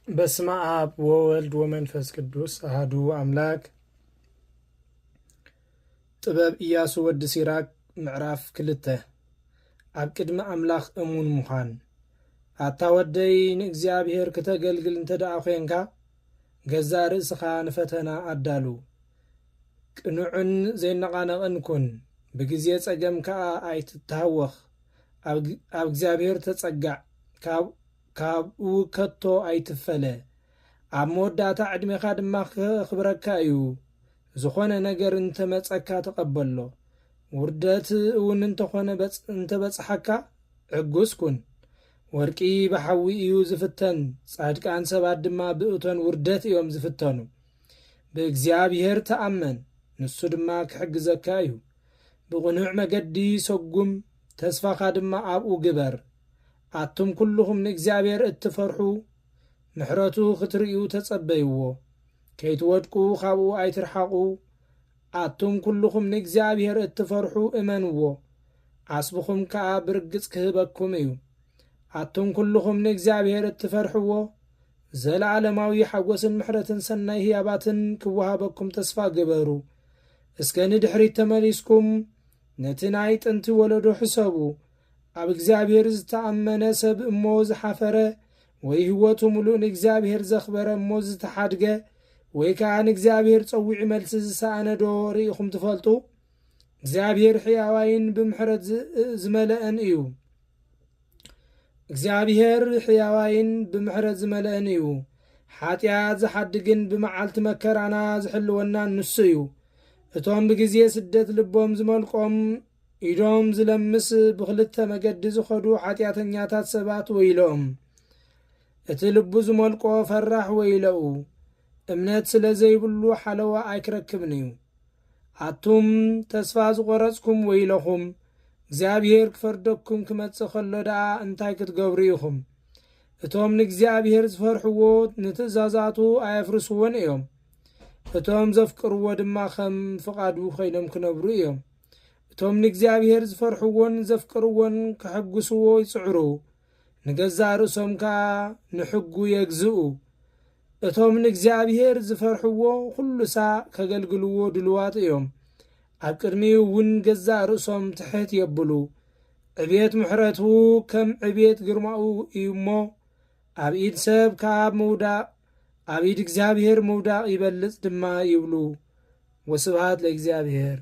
በስመ አብ ወወልድ ወመንፈስ ቅዱስ አሐዱ አምላክ። ጥበብ ኢያሱ ወዲ ሲራክ። ምዕራፍ ክልተ። ኣብ ቅድሚ ኣምላኽ እሙን ምዃን። ኣታ ወደይ፣ ንእግዚኣብሔር ክተገልግል እንተ ደኣ ኾንካ፣ ገዛእ ርእስኻ ንፈተና ኣዳሉ። ቅኑዕን ዘይነቓነቕን ኩን። ብግዜ ጸገም ከኣ ኣይትተሃወኽ። ኣብ ግ-፣ ኣብ እግዚኣብሔር ተጸጋዕ፣ ካብ-፣ ካብኡ ከቶ ኣይትፈለ። ኣብ መወዳእታ ዕድሜኻ ድማ ከኽብረካ እዩ። ዝኾነ ነገር እንተመጸካ ተቐበሎ። ውርደት እውን እንተኾነ በጽ-፣ እንተበጽሓካ ዕጉስ ኩን። ወርቂ ብሓዊ እዩ ዝፍተን፣ ጻድቃን ሰባት ድማ ብእቶን ውርደት እዮም ዝፍተኑ። ብእግዚኣብሔር ተኣመን፣ ንሱ ድማ ክሕግዘካ እዩ። ብቕኑዕ መገዲ ሰጉም፣ ተስፋኻ ድማ ኣብኡ ግበር። ኣቱም ኩልኹም ንእግዚኣብሔር እትፈርሑ፣ ምሕረቱ ክትርእዩ ተጸበይዎ። ከይትወድቁ ካብኡ ኣይትርሓቑ። ኣቱም ኩልኹም ንእግዚኣብሔር እትፈርሑ እመንዎ፣ ዓስብኹም ከኣ ብርግጽ ክህበኩም እዩ። ኣቱም ኩልኹም ንእግዚኣብሔር እትፈርሕዎ፣ ዘለዓለማዊ ሓጎስን ምሕረትን ሰናይ ህያባትን ክወሃበኩም ተስፋ ግበሩ። እስከ ንድሕሪት ተመሊስኩም ነቲ ናይ ጥንቲ ወለዶ ሕሰቡ። ኣብ እግዚኣብሔር ዝተኣመነ ሰብ እሞ ዝሓፈረ፣ ወይ ህይወቱ ምሉእ ንእግዚኣብሔር ዘኽበረ እሞ ዝተሓድገ፣ ወይ ከኣ ንእግዚኣብሔር ጸዊዑ መልሲ ዝሰኣነ ዶ ርኢኹም ትፈልጡ? እግዚኣብሔር ሕያዋይን ብምሕረት ዝ-፣ ዝመልአን እዩ። እግዚኣብሔር ሕያዋይን ብምሕረት ዝመልአን እዩ። ሓጢኣት ዝሓድግን ብመዓልቲ መከራና ዝሕልወናን ንሱ እዩ። እቶም ብግዜ ስደት ልቦም ዝመልቆም፣ ኢዶም ዝለምስ፣ ብኽልተ መገዲ ዝኸዱ ሓጢኣተኛታት ሰባት ወይለኦም። እቲ ልቡ ዝመልቆ ፈራሕ ወይለኡ፣ እምነት ስለ ዘይብሉ ሓለዋ ኣይክረክብን እዩ። ኣቱም ተስፋ ዝቖረጽኩም ወይለኹም፣ እግዚኣብሔር ክፈርደኩም ክመጽእ ከሎ ደኣ እንታይ ክትገብሩ ኢኹም? እቶም ንእግዚኣብሔር ዝፈርሕዎ ንትእዛዛቱ ኣየፍርስዎን እዮም። እቶም ዘፍቅርዎ ድማ ከም ፍቓዱ ኮይኖም ክነብሩ እዮም። እቶም ንእግዚኣብሔር ዝፈርሕዎን ዘፍቅርዎን ከሐጉስዎ ይጽዕሩ፣ ንገዛእ ርእሶም ከኣ ንሕጉ የግዝኡ። እቶም ንእግዚኣብሔር ዝፈርሕዎ ኩሉ ሳዕ ከገልግልዎ ድሉዋት እዮም። ኣብ ቅድሚኡ እውን ገዛእ ርእሶም ትሕት የብሉ። ዕብየት ምሕረቱ ከም ዕብየት ግርማኡ እዩ እሞ፣ ኣብ ኢድ ሰብ ካብ ምውዳቕ፣ ኣብ ኢድ እግዚኣብሔር ምውዳቕ ይበልጽ ድማ ይብሉ። ወስብሃት ለእግዚኣብሔር።